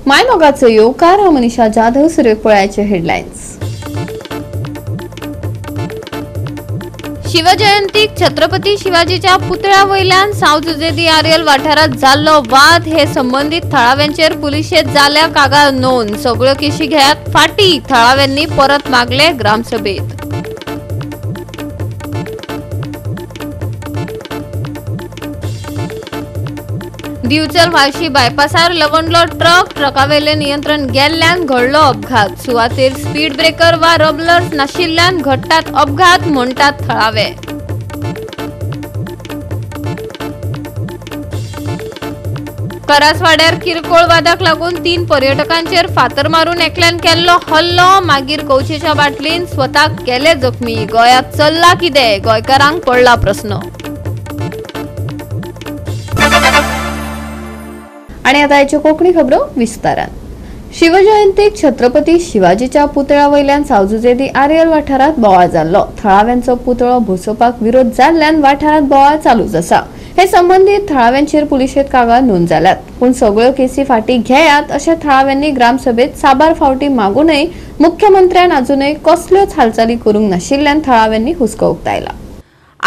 मायमोगाचो येवकार. हांव मनीषा जाधव. सुरवेक पळयाचे हेडलायन्स. शिवजयंतीक छत्रपती शिवाजीच्या पुतळ्या वयल्यान साव जुझे दी आरियल वाठारांत जाल्लो वाद हे संबंदीत थळाव्यांचेर पुलिशेंत जाल्या कागाळ नोंद. सगळ्यो केशी घेयात फाटी, थळाव्यांनी परत मागले ग्रामसभेत. दिवचल व्हाळशी बायपासार लवंडलो ट्रक, ट्रकावेले नियंत्रण गेल्ल्यान घडलो अपघात. सुवातेर स्पीड ब्रेकर वा रबलर्स नाशिल्ल्यान घडटात अपघात म्हणटात थळावे. करासवाड्यार किरकोळ वादाक लागून 3 पर्यटकांचेर फातर मारून एकल्यान केल्लो हल्लो, मागीर कवचेच्या बाटलीन स्वताक केले जखमी. गोंयांत चल्ला कितें, गोंयकारांक पडला प्रस्न. आणि आता याच्यो कोंकणी खबरो विस्तारान. शिवजयंतीक छत्रपती शिवाजीच्या पुतळ्या वयल्यान साव जुझे दी आरियल वाठारांत बोवाळ जाल्लो. थळाव्यांचो पुतळो बसोवपाक विरोध जाल्ल्यान वाठारांत बोवाळ चालूच आसा. हे संबंदीत थळाव्यांचेर पुलिशेंत कागाळ नोंद जाल्यात, पूण सगळ्यो केसी फाटी घेयात अशें थळाव्यांनी ग्रामसभेत साबार फावटी मागूनय मुख्यमंत्र्यान अजूनय कसल्योच हालचाली करूंक नाशिल्ल्यान थळाव्यांनी हुस्को उक्तायला.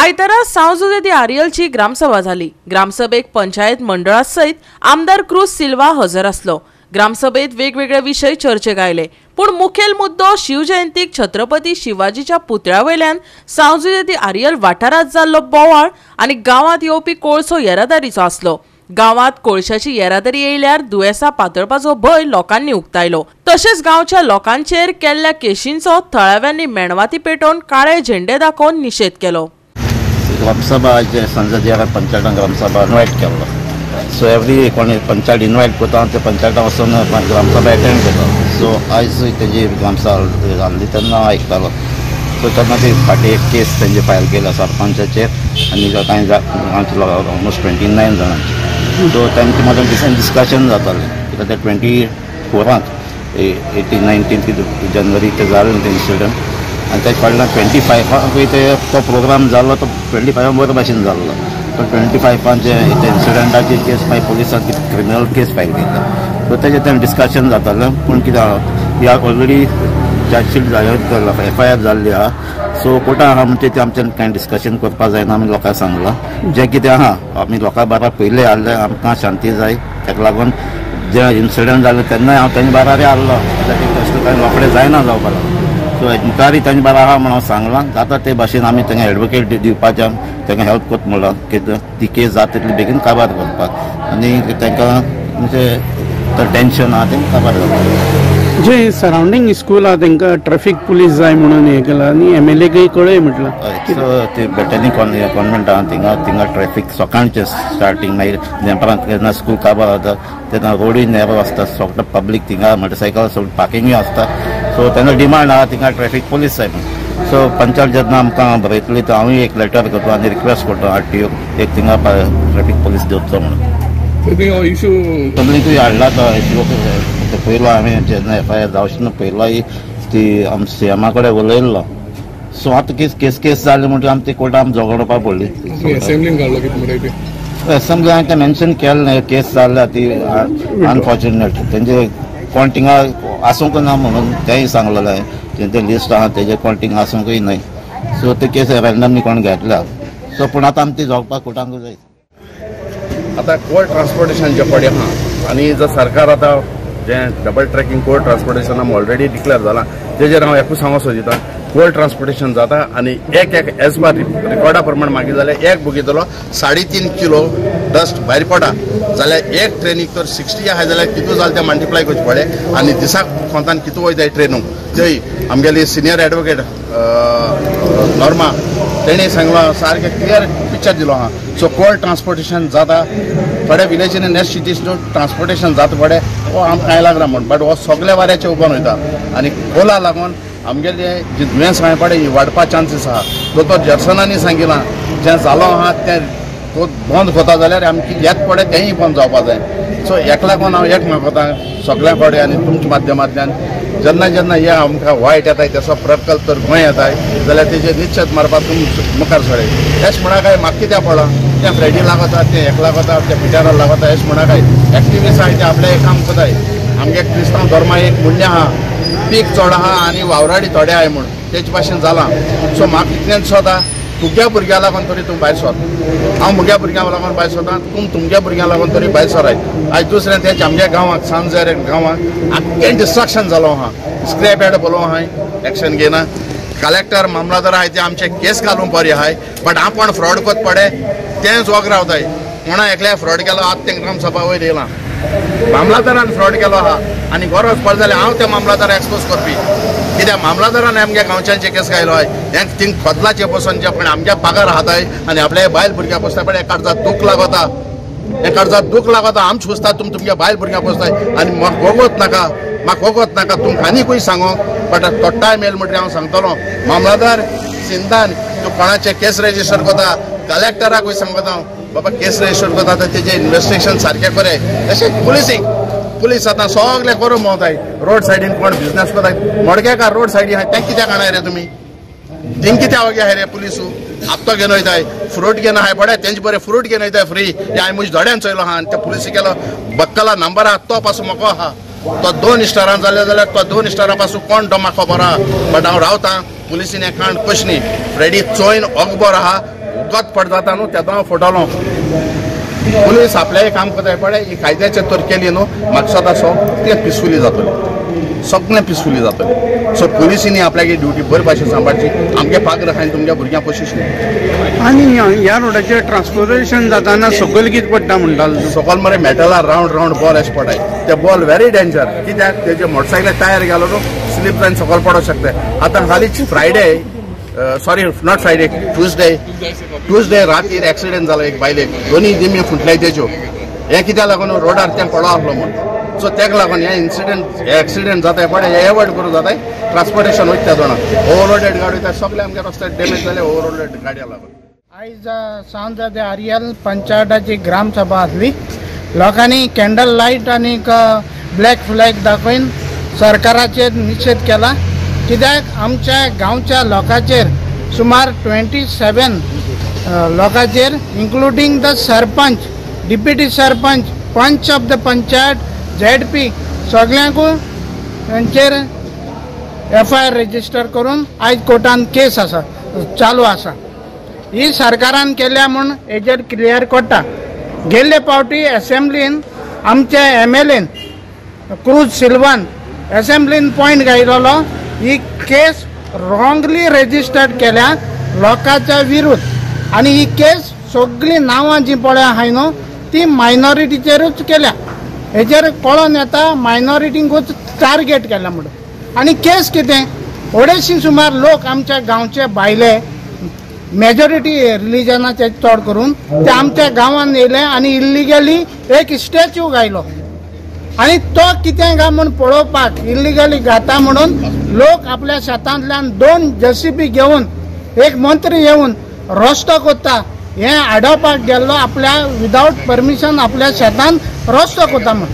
आयतारा साव जुझे दी आरियलची ग्रामसभा झाली. ग्रामसभेक पंचायत मंडळा सयत आमदार क्रूज सिल्वा हजर आसलो. ग्रामसभेत वेगवेगळे विशय चर्चेक आयले, पूण मुखेल मुद्दो शिवजयंतीक छत्रपती शिवाजीच्या पुतळ्या वयल्यान साव जुझे दी आरियल वाठारांत जाल्लो बोवाळ आनी गांवांत येवपी कोळसो येरादारीचो आसलो. गांवांत कोळशाची येरादारी येयल्यार दुयेंसां पातळपाचो भंय लोकांनी उक्तायलो. तशेंच गांवच्या लोकांचेर केल्ल्या केशींचो थळाव्यांनी मेणवाती पेटोवन काळे झेंडे दाखोवन निशेध केलो. ग्रामसभा जे संसदीय पंचायतान ग्रामसभा इनवायट केल्लो. सो एवरी कोण पंचायत इनवायट करता ते पंचायता वचून ग्रामसभा एटेंड करता. सो आयज तेजी ग्रामसभा जाल्ली तेन्ना आयकतालो. सो तेन्ना ती फाटीं एक केस तेंचे फायल केला सरपंचाचेर आनी कांय गांवचे लोक ऑलमोस्ट 29 जाणांचे. सो तांचे मदीं डिफरंट डिस्कशन जातालें कित्याक ते 24 18 19 जनवरी ते जालें ते इन्सिडंट. आनी तेजे फाटल्यान 25 ते तो प्रोग्राम जाल्लो तो 25 बरे भाशेन जाल्लो. तो 25 जे ते इन्सिडंटाची केस मागीर पुलिसान क्रिमिनल केस फायल केला. सो तेजें तें डिस्कशन जातालें. पूण कितें आहा ऑलरेडी चार्जशीट जाल्ली, एफ I R जाल्ली आहा. सो कोर्टान आहा म्हणजे ते आमच्यान कांय डिस्कशन करपाक जायना. आमी लोकांक सांगलां जें कितें आहा आमी लोकां बारा पयलें आहलें आमकां शांती जाय. ताका लागून जे इन्सिडंट जालें तेन्नाय हांव तेंचे बारारय आहलो. तसलें कांय रोखडें जायना जावपाक लागलें. सो मुखारय तांचे बारा आहा म्हणून हांव सांगलां. जाता ते भाशेन आमी तांकां एडवोकेट दिवपाचें, तांकां हेल्प करता म्हणलां की ती केस जाता तितली बेगीन काबार करपाक आनी तांकां म्हणजे टेंशन आहा तें काबार करपाक. जे सरावंडींग स्कूल आहा तांकां ट्रॅफिक पुलीस जाय म्हणून हें केलां आनी एमएलए कळय म्हटलां. सो ते बेटनी कॉन्वेंट आहा थिंगा थिंगा ट्रॅफिक सकाळचें स्टार्टींग मागीर दनपारां जेन्ना स्कूल काबार जाता तेन्ना रोडूय नॅरो आसता. सगळें पब्लीक थिंगा मोटरसायकल सगळें पार्किंगूय आसता. सो तेन्ना डिमांड आहा थिंगा ट्रॅफिक पुलीस जाय म्हणून. सो पंचायत जेन्ना आमकां बरयतली तर हांवूय एक लेटर करता आनी रिक्वेस्ट करता आरटीओ एक थिंगा ट्रॅफिक पुलीस दवरचो म्हणून. पब्लिकूय हाडला तो इश्यू पयलो हांवें जेन्ना एफआयआर जावचे ना पयलोय ती आम सीएमा कडेन उलयल्लो. सो आतां केस केस केस जाली म्हणटकीर आमी ती कोर्टान झगडपा पडली. एसेंब्ली हांवें तें मेन्शन केलें ना. केस जाल्या ती अनफॉर्च्युनेट तेंचे कोण थिंगा आसूंक ना म्हणून तेंय सांगलेलें हांवें. तेंचे लिस्ट आहा तेजे कोण थिंगा आसूंकय न्हय. सो ते केस रॅन्डमली कोण घेतल्या. सो पूण आतां आमी ती झगडपाक कोर्टांक जाय. आतां कोल ट्रान्सपोर्टेशन जे पडे आहा आनी जर सरकार आतां जें डबल ट्रॅकिंग कोल ट्रान्सपोर्टेशन आमी ऑलरेडी डिक्लेअर जालां तेजेर हांव एकूच सांगूंक सोदिता. कोल ट्रान्सपोर्टेशन जाता आनी एक एक एज पर रिकॉर्डा प्रमाण मागीर जाल्यार एक बोगीतलो 3.5 किलो डस्ट भायर पडटा जाल्यार एक ट्रेनीक तर 60 आहा जाल्यार कितू जालें तें मल्टिप्लाय करचें पडलें आनी दिसाक खोंतान कितू वयता ट्रेनूक. थंय आमगेली सिनियर एडवोकेट नॉर्मा तेणी सांगलां सारकें क्लियर पिक्चर दिलो आहा. सो कोल ट्रान्सपोर्टेशन जाता थोड्या विलेजींनी नेक्स्ट सिटीज ट्रान्सपोर्टेशन जाता पडे हो आमकां कांय लागना म्हूण, बट हो सगल्या वाऱ्याचेर उबोन वयता आनी कोला लागून आमगेले जी दुयेंस आहा पळय ही वाडपा चान्सीस आहा. दोतोर जर्सनांनी सांगिलां जें जालो आहा तें तो बंद करता जाल्यार आमची येत पडे तेंय बंद जावपा जाय. सो हेका लागून हांव एक मागता सगळ्यां कडेन आनी तुमच्या माध्यमांतल्यान जेन्ना जेन्ना हे आमकां वायट येताय तेसो प्रकल्प तर गोंय येताय जाल्यार तेजेर निश्चीत मारपाक तुमी मुखार सराय. एश म्हणा काय म्हाका कित्याक पडलां तें फ्रेडी लागता, तें हेका लागता, तें पिटरा लागता, एश म्हणा काय एक्टिविस्ट आहाय ते आपलें काम करताय. आमगे क्रिस्तांव धर्मा एक म्हणणें आहा, पीक चड आहा आनी वावराडी थोडे आहाय म्हूण, तेचे भाशेन जालां. सो म्हाका इतलेंच दिसता, तुगे भुरग्यां लागून तरी तूं भायर सर, हांव म्हज्या भुरग्यां लागून भायर सरता, तूं तुमगे भुरग्यां लागून तरी भायर सराय. आयज दुसरें तेच आमगे गांवाक सांजर गांवाक आख्खें डिस्ट्रक्शन जालो आहा, स्क्रॅप यार्ड पळोवं आहाय, एक्शन घेयना. कलेक्टर मामलादार आहाय ते आमचे केस घालूंक बरी आहाय, बट आपूण फ्रॉड करत पडे तेंच वग रावताय. कोणा एकल्या फ्रॉड केलो आतां तें ग्रामसभा वयर येयलां, मामलादारान फ्रॉड केलो आहा आनी गरज पडली जाल्यार हांव त्या मामलादार एक्सपोज करपी, कित्याक मामलादारान आमगे गांवच्यांचे केस घायलो आहाय. हें थिंग खोदलाचे बसून जे पण आमच्या पागार आहाताय आनी आपल्या बायल भुरग्यां पोसता पळय, एका दूख लागता, एका दूख लागता. आम सोंसता, तुम तुमच्या बायल भुरग्यां पोसताय आनी म्हाका वगत नाका, म्हाका वगत नाका तुमकां आनीकूय सांगो, बट तो टायम येयलो म्हणटकीर हांव सांगतलो मामलादार सिंधान तूं कोणाचे केस रजिस्टर करता, कलेक्टराकूय सांगता हांव बाबा केस रजिस्टर करता तर तेजें इन्वेस्टिगेशन सारकें करे. तशें पुलिसीक, पुलीस आतां सगळें करूंक भोंवताय, रोड सायडीन कोण बिजनेस करताय, मडगेकार रोड सायडीन आहाय तें कित्याक हाणाय रे तुमी, थिंग कित्याक वगे आहाय रे पुलिसू, आपतो घेवन वयताय, फ्रूट घेवन आहाय पळय, तेंचे बरें फ्रूट घेवन वयताय फ्री. हें हांवें म्हज्या दोळ्यान चोयलो आहा आनी त्या पुलिसी केलो बक्कला नंबर आहा तो पासून म्हाका आहा, तो 2 स्टारां जाले जाल्यार तो 2 स्टारां पासून कोण तो म्हाका खबर आहा, बट हांव रावतां पुलिसीन हें कांड कशें न्ही. फ्रेडी चोयन अकबर आहा, उगत पड जाता न्हू तेदो हांव फटवलो. पुलीस आपलें काम करताय पळय, ही कायद्याचेर तर केली न्हू म्हाका दिसता सगळें पिसफुली जातलें, सगळें पिसफुली जातलें. सो पुलिसींनी आपल्यागे ड्युटी बरे भाशेन सांबाळची, आमगे पाग्र आहा आनी तुमच्या भुरग्यांक पोशिश न्ही. आनी ह्या रोडाचेर ट्रान्सपोर्टेशन जाताना सकयल कितें पडटा म्हणटालो? सकयल मरे मेटलार रावंड रावंड बॉल अशें पडाय, ते बॉल व्हेरी डेंजर, कित्याक तेजे मोटरसायकल टायर गेलो न्हू स्लीप जावन सकयल पडोंक शकता. आतां हालींच Friday, sorry not Friday, Tuesday रातीर एक्सिडेंट जालो एक बायलेक, दोनी दिमी फुटल्याय तेज्यो. हें कित्याक लागून रोडार तें पडो आसलो म्हूण. सो तेका लागून हे इन्सिडेंट, हे एक्सिडेंट जाताय पळय, हे एवॉयड करूं जाताय. ट्रान्सपोर्टेशन वयता त्या दोणां ओवरलोडेड गाडी वयता, सगळे आमगे रस्त्यार डॅमेज जाले ओवरलोडेड गाडयां लागून. आयज सांज दे आरियल पंचायताची ग्रामसभा आसली. लोकांनी कॅन्डल लायट आनी ब्लॅक फ्लॅग दाखोवन सरकाराचेर निशेध केला, कित्याक आमच्या गांवच्या लोकांचेर सुमार 27 लोकांचेर including the sarpanch, deputy sarpanch, panch of the panchayat, ZP सगळ्यांकूय तांचेर एफआयआर रजिस्टर करून आयज कोर्टान केस आसा, चालू आसा. ही सरकारान केल्या म्हूण हेजेर क्लियर करता. गेल्ले फावटी एसेंब्लीन आमच्या एमएलएन क्रूज सिल्वान एसेंब्लीन पॉयंट घायलेलो, ही केस रॉंगली रजिस्टर्ड केल्या लोकांच्या विरुद्ध आनी ही केस सगळीं नांवां जी पळय आहाय न्हू ती मायनॉरिटीचेरूच केल्या. हेजेर कळोन येता मायनॉरिटींकूच टार्गेट केल्या म्हणून. आनी केस कितें, 250 सुमार लोक आमच्या गांवचे भायले मेजॉरिटी रिलिजनाचे चड करून ते आमच्या गांवान येयले आनी इल्लिगली एक स्टॅच्यू घायलो आनी तो कितें काय म्हूण पळोवपाक इल्लिगली घाता म्हणून लोक आपल्या शेतांतल्यान 2 जेसीबी घेवन एक मंत्री येवन रस्तो कोत्ता हें आडोवपाक गेल्लो, आपल्या विदावट परमिशन आपल्या शेतान रस्तो कोत्ता म्हूण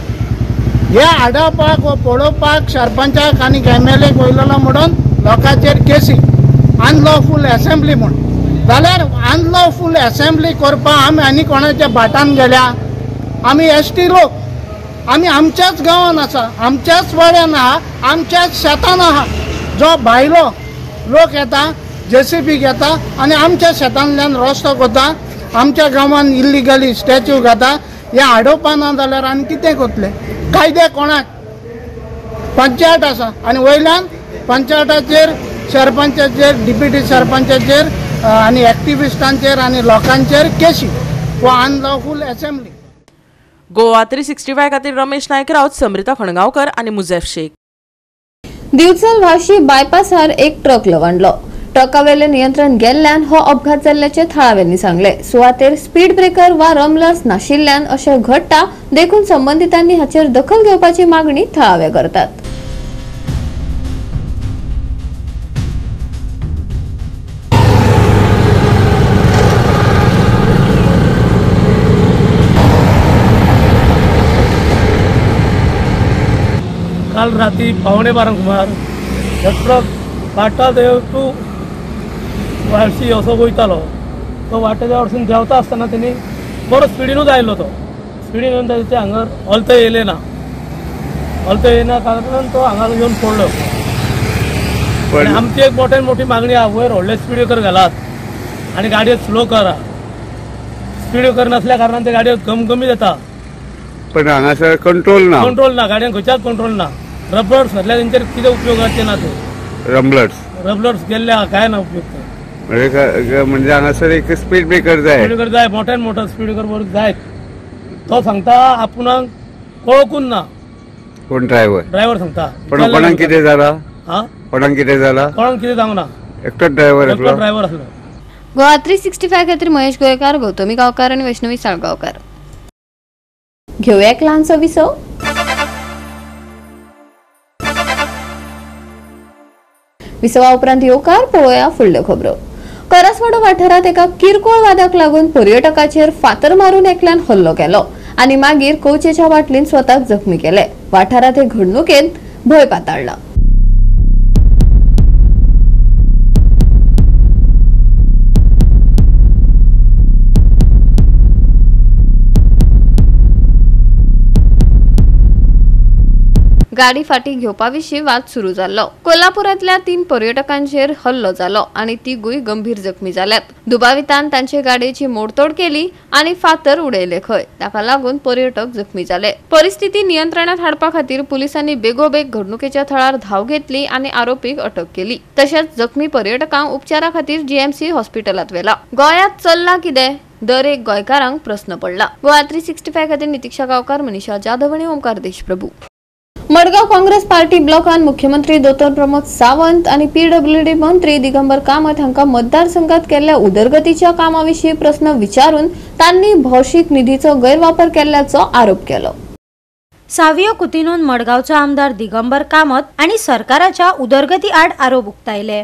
हे आडोवपाक वा पळोवपाक सरपंचाक आनी एमएलएक वयलेलो म्हणून लोकांचेर केसी अनलॉफूल एसेंब्ली म्हूण. जाल्यार अनलॉफूल एसेंब्ली करपाक आमी आनी कोणाच्या भाटान गेल्या? आमी एसटी लोक, आमी आमच्याच गांवान आसा, आमच्याच वाड्यान आहा, आमच्याच शेतान आहा. जो भायलो लोक येता जेसीबी घेता आनी आमच्या शेतांतल्यान रस्तो कोता, आमच्या गांवान इल्लिगली स्टॅच्यू घाता. हे आडोवपा ना जाल्यार आनी कितें करतले? कायदे कोणाक? पंचायत आसा आनी वयल्यान पंचायताचेर, सरपंचाचेर, डिप्युटी सरपंचाचेर आनी एक्टिविस्टांचेर आनी लोकांचेर केशी वा अनलॉफूल एसेंब्ली. गोवा 365 खातीर रमेश नायक राऊत, समृता खणगांवकर आनी मुझेफ शेख. दिवचल वाशी बायपासार एक ट्रक लवंडलो. ट्रकावेले नियंत्रण गेल्ल्यान हो अपघात जाल्ल्याचे थळाव्यांनी सांगले. सुवातेर स्पीड ब्रेकर वा रमलर्स नाशिल्ल्यान अशें घडटा, देखून संबंदितांनी हाचेर दखल घेवपाची मागणी थळावे करतात. काल राती 11:45 सुमार हे ट्रक पाटा देव टू वाळशी असो वयतालो. तो वाटेच्या वटसून देंवता आसतना तेणी बरो स्पिडीनूच आयलो. तो स्पिडीन येवन ताचे हांगर ऑल्त येयलें ना. ऑल्तो येयना कारणान तो हांगा येवन पडलो. आमची एक मोठ्यान मोठी मागणी आहा, वयर व्हडले स्पीड ब्रेकर घालात आनी गाडयो स्लो करा. स्पीड ब्रेकर नसल्या कारणान ते गाडयो घमघमीत येता. पण हांगासर कंट्रोल ना, कंट्रोल ना, गाडयांक खंयच्याच कंट्रोल ना. रबर्स घातल्या तेंचेर कितें उपयोगाचे ना ते रबलर्स गेल्ले आहा, काय ना उपयोग. म्हणजे हांगासर एक स्पीड ब्रेकर जाय, स्पीड ब्रेकर जाय, मोठ्यान मोठो स्पीड ब्रेकर वर जायत. तो सांगता आपुणाक कळकून ना. कोण ड्रायव्हर? ड्रायव्हर सांगता. पण कोणाक कितें जाला? हा, कोणाक कितें जाला? कोणाक कितें जावंक ना, एकटोच ड्रायव्हर आसलो. ड्रायव्हर आसलो. गोवा 365 खातीर महेश गोयकार, गौतमी गांवकार आनी वैष्णवी साळगांवकार. घेवया एक ल्हानसो विसव. विसवा उपरांत येवकार पळोवया फुडल्यो खबरो. करासवाडो वाठारांत एका किरकोळ वादाक लागून पर्यटकाचेर फातर मारून एकल्यान हल्लो केलो आनी मागीर कोचेच्या बाटलीन स्वताक जखमी केले. वाठारांत हे घडणुकेन भंय पाताळ्ळा. गाडी फाटी घेवपा विशीं वाद सुरू जाल्लो. कोल्हापुरांतल्या 3 पर्यटकांचेर हल्लो जालो आनी तिगूय गंभीर जखमी जाल्यात. दुबावितान तांचे गाडयेची मोडतोड केली आनी फातर उडयले खंय, ताका लागून पर्यटक जखमी जाले. परिस्थिती नियंत्रणात हाडपा खातीर पुलिसांनी बेगोबेग घडणुकेच्या थळार धांव घेतली आनी आरोपीक अटक केली. तशेंच जखमी पर्यटकांक उपचारा खातीर जीएमसी हॉस्पिटलांत व्हेला. गोंयांत चल्लां कितें, दर एक गोंयकारांक प्रस्न पडला. गोवा 365 खातीर नितिक्षा गांवकार, मनीषा जाधव आनी ओमकार देशप्रभू. मडगांव काँग्रेस पार्टी ब्लॉकान मुख्यमंत्री दोतोर प्रमोद सावंत आनी पीडब्ल्यूडी मंत्री दिगंबर कामत हांकां मतदारसंघात केल्ल्या उदरगतीच्या कामा विशीं प्रस्न विचारून तांणी भौशीक निधीचो गैरवापर केल्ल्याचो आरोप केलो. सावियो कुतिनोन मडगांवचो आमदार दिगंबर कामत आनी सरकाराच्या उदरगती आड आरोप उक्तायले.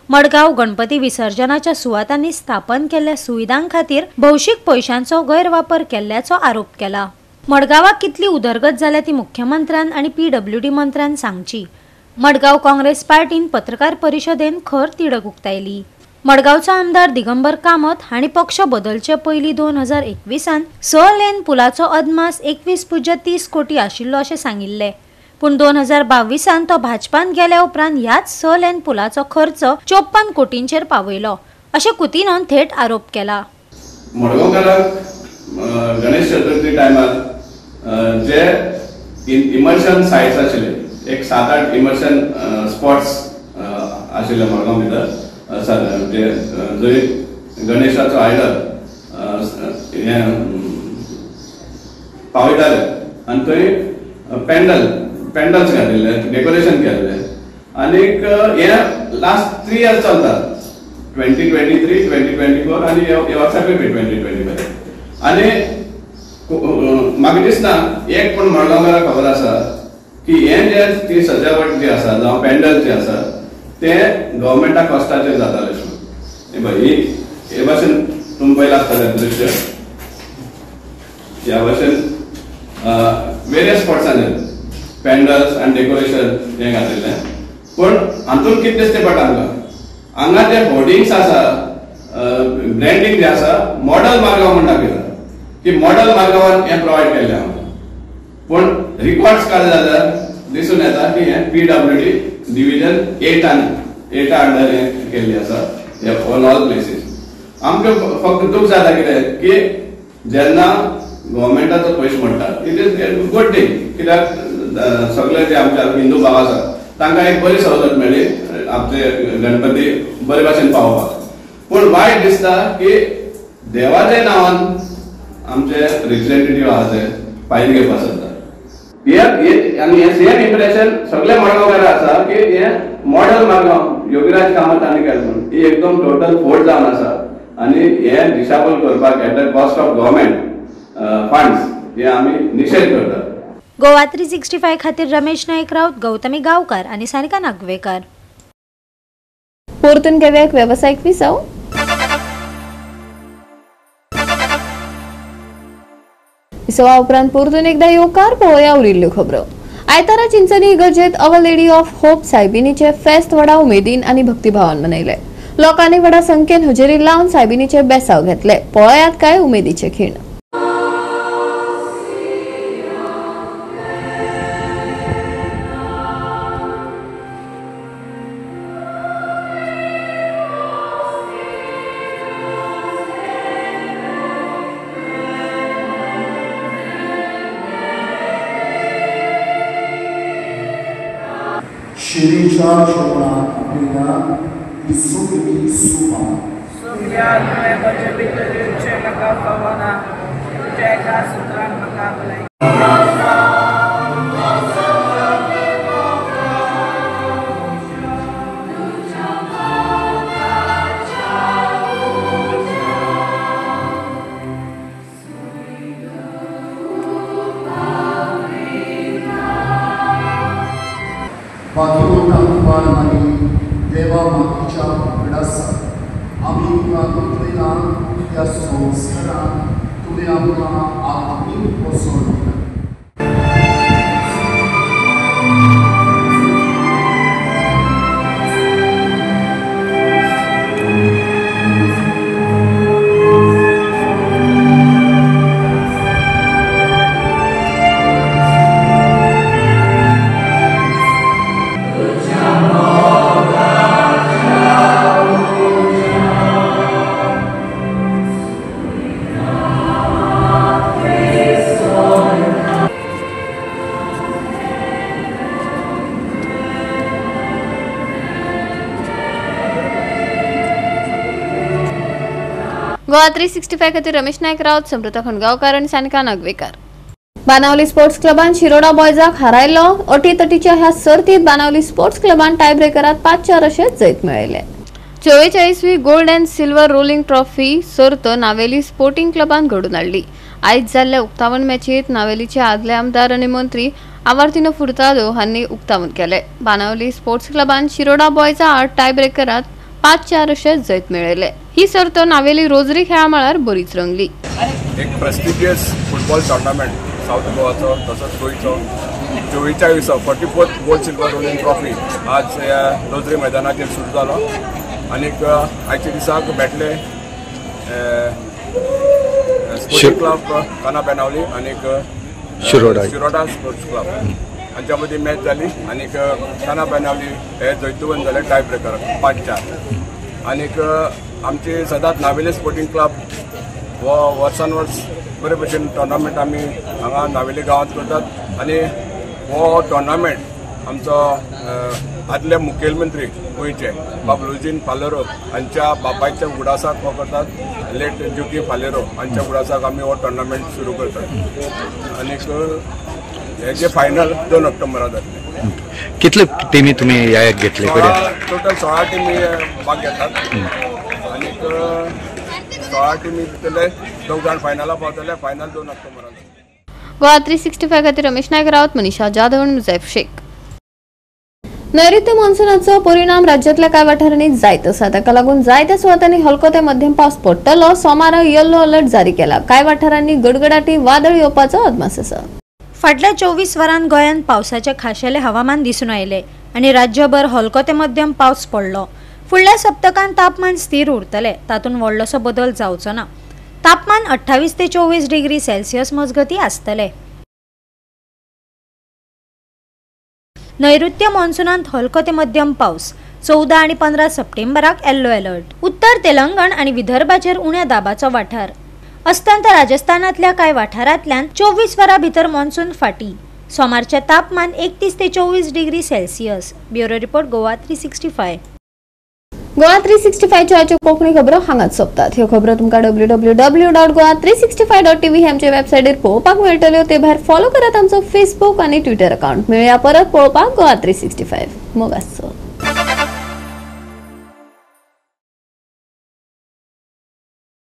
मडगांव गणपती विसर्जनाच्या सुवातांनी स्थापन केल्ल्या सुविधां खातीर भौशीक पयशांचो गैरवापर केल्ल्याचो आरोप केला. मडगांवाक कितली उदरगत जाल्या ती मुख्यमंत्र्यान आनी पीडब्ल्यूडी मंत्र्यान सांगची. मडगांव काँग्रेस पार्टीन पत्रकार परिशदेन खर तिडक उक्तायली. मडगांवचो आमदार दिगंबर कामत हांणी पक्ष बदलचे पयलीं 2021 6 लेन पुलाचो अदमास 21.30 कोटी आशिल्लो अशें सांगिल्लें. पूण 2022 तो भाजपान गेल्या उपरांत ह्याच 6 लेन पुलाचो खर्च 54 कोटींचेर पावयलो अशें कुतिनोन थेट आरोप केला. मडगांवकारांक गणेश चतुर्थी टायमार जे इमर्शन सायट्स आशिल्ले, एक 7-8 इमर्शन स्पॉट्स आशिल्ले मडगांव भितर, जे जंय गणेशाचो आयडल हें पावयताले आनी थंय पेंडल्स घातिल्ले, डेकोरेशन केल्लें. आनीक हें लास्ट 3 इयर्स चलता, 2023, 2024 आनी ह्या वर्साकूय बी 2025. आनी म्हाका दिसना एक पूण मडगांवकाराक खबर आसा की हें जे ती सजावट जी आसा जावं पेंडल जे आसा ते गव्हर्मेंटा कॉस्टाचेर जाताले. हे पळय, हे भाशेन तुमी पळयलां आसतलें दृश्य, ह्या भाशेन वेरियस स्पॉट्सांचेर पेंडल्स आनी डेकोरेशन हें घातिल्लें. पूण हातूंत कितें दिसता पडटा आमकां, हांगा जे होर्डिंग्स आसा, ब्रँडींग जें आसा, मॉडल मार्गांव म्हूण दाखयता की मॉडल मार्गावर हें प्रोवायड केल्लें आहा. पूण रिकॉर्ड्स काडले जाल्यार दिसून येता की हें पीडब्ल्यूडी डिविजन 8 अंडर हें केल्लें आसा ऑन ऑल प्लेसीस. आमकां फक्त दूख जाता कितें की जेन्ना गव्हर्मेंटाचो पयशे म्हणटा, it is good thing, कित्याक सगळे जे आमचे हिंदू भाव आसा तांकां एक बरी सवलत मेळ्ळी आमचे गणपती बरे भाशेन पावोवपाक. पूण वायट दिसता की देवाच्या नांवान आमचे रिप्रेझेंटेटिव्ह आहा ते फायल घेवपाक सोदता. आनी हें सेम इम्प्रेशन सगळे मडगांवकारां आसा की हें मॉडल मार्गांव योगीराज कामत हांणी केलें म्हणून ही एकदम टोटल फोट जावन आसा आनी हें दिशाभूल करपाक at the cost of government funds हे आमी निशेध करतात. गोवा 365 खातीर रमेश नायक राऊत, गौतमी गांवकार आनी सानिका नागवेकर. परतून घेवया एक वेवसायीक विसव. विसवा उपरांत परतून एकदा येवकार पळोवया उरिल्ल्यो खबरो. आयतारा Chinchani इगर्जेत our lady of hope सायबिनीचे फेस्त व्हडा उमेदीन आनी भक्तिभावान मनयले. लोकांनी व्हडा संख्येन हजेरी लावन सायबिनीचे बेसाव घेतले. पळयात काय उमेदीचे खीण. शिरीच्या जेवणाक आपयला ती सुखी सुमा सुम्या तुवें म्हजे भितर येवचें म्हाका फावना, तुज्या एका सुत्रान म्हाका भलायकी. बाकी मागीर देवा मागीच्या उगडासा आमी तुका गुंतयला त्या संवसारांत तुवें आमकां आत्मीक पोसवण दिला. गोवा 365 खातीर रमेश नायक राऊत, समृता खंडगांवकार आनी सानिका नागवेकर. बानावली स्पोर्ट्स क्लबान शिरोडा बॉयजाक हारायलो. अटीतटीच्या ह्या सर्तीत बानावली स्पोर्ट्स क्लबान टायब्रेकरात 5-4 अशें जैत मेळयलें. 44वी gold and silver rolling trophy सर्त नावेली स्पोर्टिंग क्लबान घडोवन हाडली. आयज जाल्ल्या उक्तावण मॅचीत नावेलीचे आदले आमदार आनी मंत्री आवार्तिनो फुर्तादो हांणी उक्तावण केलें. बानावली स्पोर्ट्स क्लबान शिरोडा बॉयजा आड टायब्रेकरात 5-4 अशें जैत मेळयलें. ही सर्त नावेली रोजरी खेळा मळार बरीच रंगली. एक प्रेस्टिजियस फुटबॉल टुर्नामेंट सावथ गोवाचो तसोच गोंयचो 44 44th gold silver rolling trophy आज ह्या रोजरी मैदानाचेर सुरू जालो आनीक आयच्या दिसाक भेटले स्पोर्टिंग क्लब काना बेनावली आनीक शिरोडा स्पोर्ट्स क्लब हांच्या मदीं मॅच जाली आनीक काना बेनावली हे जैतवंत जाले टाय ब्रेकर 5-4. आनीक आमची सदांच नावेली स्पोर्टिंग क्लब हो वर्सान वर्स बरे भशेन टोर्नामेंट आमी हांगा नावेली गांवांत करतात आनी हो टोर्नामेंट आमचो आदले मुखेलमंत्री गोंयचे बाब लुजीन फालेरो हांच्या बापायच्या उगडासाक हो करतात. लेट ज्युकी फालेरो हांच्या उगडासाक आमी हो टोर्नामेंट सुरू करतात आनीक हेजे फायनल 2 ऑक्टोबरा जातले. कितले टिमी तुमी ह्या घेतले? टोटल 16 टिमी भाग घेतात आनीक 16 टिमी भितरले 2 जाण फायनला पावतले. फायनल 2 ऑक्टोबरा. गोवा 365 खातीर रमेश नायक राऊत, मनीषा जाधव आनी मुजैफ शेख. नैऋत्य मॉन्सूनाचो परिणाम राज्यांतल्या कांय वाठारांनी जायत आसा. ताका लागून जायत्या सुवातांनी हलको ते मध्यम पावस पडटलो. सोमारा येल्लो अलर्ट जारी केला. कांय वाठारांनी गडगडाटी वादळ येवपाचो अदमास आसा. फाटल्या 24 वरांत गोंयांत पावसाचें खाशेलें हवामान दिसून आयलें आनी राज्यभर हलको ते मध्यम पावस पडलो. फुडल्या सप्तकांत तापमान स्थिर उरतलें, तातूंत व्हडलोसो बदल जावचो ना. तापमान 28 ते 24 डिग्री सेल्सियस मजगतीं आसतलें. नैऋत्य मॉन्सूनांत हलको ते मध्यम पावस 14 आनी 15 सप्टेंबराक येल्लो अलर्ट. उत्तर तेलंगण आनी विदर्भाचेर उण्या दाबाचो वाठार. अस्तंत राजस्थानांतल्या कांय वाठारांतल्यान 24 वरां भितर मॉन्सून फाटी. सोमारचें तापमान 31 ते 24 degree Celsius. Bureau report, Goa 365. Goa 365 आजच्यो Konkani खबरो हांगाच सोंपतात. ह्यो खबरो तुमकां www.goa365.tv हे आमचे वेबसायटीर पळोवपाक मेळटल्यो. ते भायर फॉलो करात आमचो फेसबूक आनी ट्विटर अकाउंट. मेळया परत पळोवपाक गोवा 365. मोग आसचो.